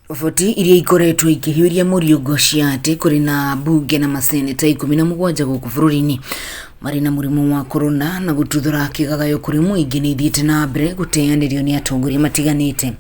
Roboti iria ikoretwo ikĩhiũria mũriũngo cia atĩ kũrĩ na ambunge na maseneta 17 gũkũ bũrũri-inĩ marĩ na mũrimũ wa korona na gũtuthũra kĩgagayo kũrĩ mũingĩ nĩ ithiĩte na mbere gũteanĩrio nĩ atongoria matiganĩte.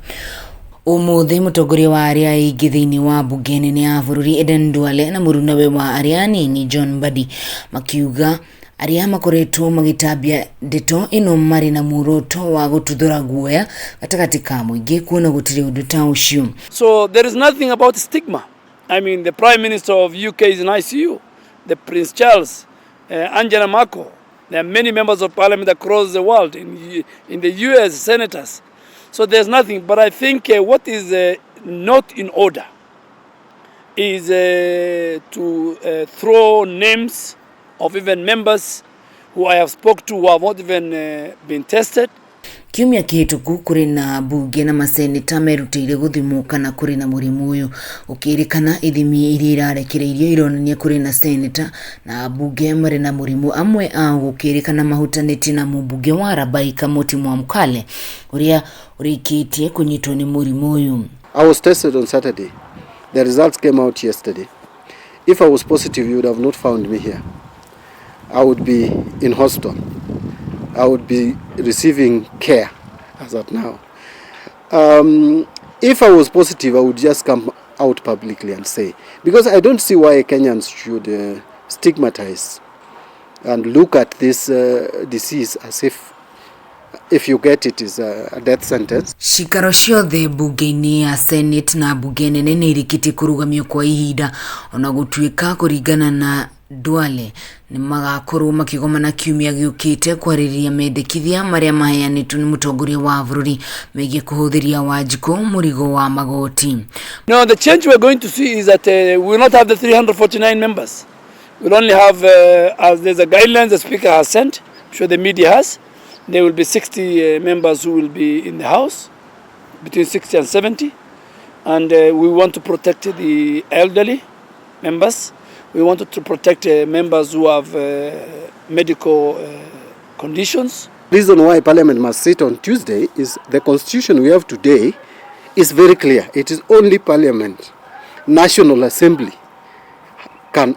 Ũmũthĩ mũtongoria wa arĩa aingĩ thĩinĩ wa mbunge nene ya bũrũri Aden Duale na mũrunawe wa arĩa anini John Mbadi makiuga arĩa makoretwo magĩtambia ndeto ĩno marĩ na muoroto wa gũtuthũra guoya gatagatĩ ka mũingĩ kuona gũtirĩ ũndũ ta ũcio. So there is nothing about stigma. I mean, the Prime Minister of UK is in ICU, the Prince Charles, Angela Merkel. There are many members of parliament across the world, in the US, senators. So there's nothing. But I think what is not in order is to throw names of even members who I have spoke to who have not even been tested. Kiumia kĩhĩtũku kũrĩ na mbunge na maseneta merutĩire gũthimwo kana kũrĩ na mũrimũ ũyũ. Gũkĩrĩkana ithimi iria irarekereirio ironania kũrĩ na seneta na ambunge marĩ na mũrimũ, amwe ao gũkĩrĩkana mahutanĩtie na mũmbunge wa Rabai Kamoti Mwamkale ũrĩa ũrĩkĩtie kũnyitwo nĩ mũrimũ ũyũ. I was tested on Saturday. The results came out yesterday. If I was positive, you would have not found me here. I would be in hospital. I would be receiving care as at now. If I was positive, I would just come out publicly and say, because I don't see why Kenyans should stigmatize and look at this disease as if you get it is a death sentence. Cikaro ciothe mbunge-inĩ ya Senate na mbunge nene nĩ irĩkĩtie kũrũgamio kwa ihinda, ona gũtuĩka kũringana na Duale nĩ magakorwo makĩgomana kiumia gĩũkĩte kwarĩrĩria mendekithia marĩa maheanĩtwo nĩ mũtongoria wa bũrũri megiĩ kũhũthĩria Wanjikũ mũrigo wa magoti. No, the change we're going to see is that we will not have the 349 members. We'll only have, as there's a guidelines the Speaker has sent, I'm sure the media has, there will be 60 members who will be in the House, between 60 and 70. And we want to protect the elderly members. We want to protect members who have medical conditions. Reason why Parliament must sit on Tuesday is the constitution we have today is very clear. It is only Parliament, National Assembly,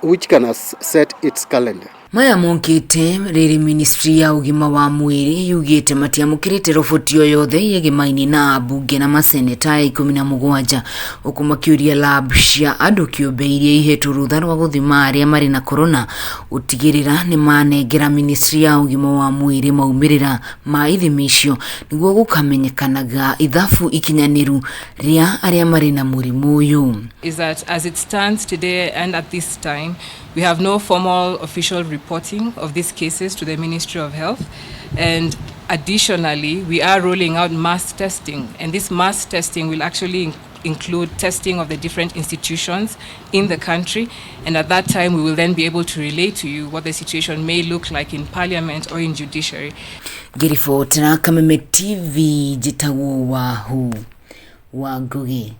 which can set its calendar. Maya mokĩte rĩrĩ ministry ya ũgima wa mwĩrĩ yugĩte matiamũkĩrĩte roboti o yothe yegemaini na ambunge na maseneta ya 17, huku makĩũria lab cia andũ kĩũmbe iria ihetwo rũtha rwa gũthima arĩa marĩ na corona gũtigĩrĩra nĩ manengera ministry ya ũgima wa mwĩrĩ maumĩrĩra ma ithimi icio nĩguo gũkamenyekanaga ithabu ikinyanĩru rĩa arĩa marĩ na mũrimũ ũyũ. Is that as it stands today and at this time, we have no formal official reporting of these cases to the Ministry of Health. And additionally, we are rolling out mass testing. And this mass testing will actually include testing of the different institutions in the country. And at that time, we will then be able to relay to you what the situation may look like in Parliament or in judiciary. Ngĩribotera Kameme TV, njĩtagwo Wahu wa Ngugi.